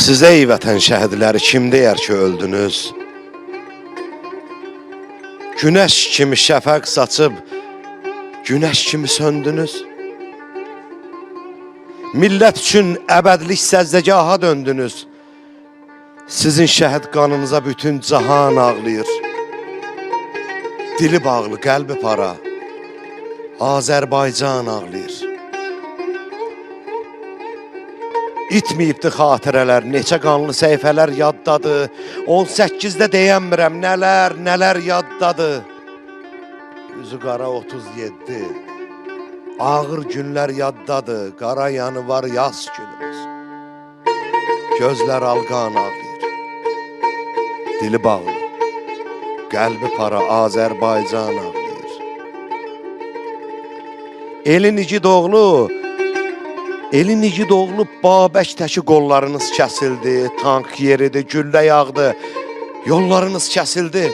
Sizə ey vətən şəhidləri kim deyər ki öldünüz? Günəş kimi şəfəq saçıb, günəş kimi söndünüz. Millət üçün əbədlik səcdəgaha döndünüz. Sizin şəhid qanınıza bütün cahan ağlayır. Dili bağlı, qəlbi para. Azərbaycan ağlayır. İtməyibdi xatirələr, neçə qanlı səhifələr yaddadır. 18-də deyənmirəm, nələr, nələr yaddadır. Üzü qara 37. Ağır günlər yaddadır, qara yanı var yaz günümüz. Gözlər alqan ağlayır. Dili bağlı, qəlbi para Azərbaycan ağlayır. Elin igid oğlu, elin igid oğlu Babək təki qollarınız kəsildi, tank yeridi, güllə yağdı, yollarınız kəsildi.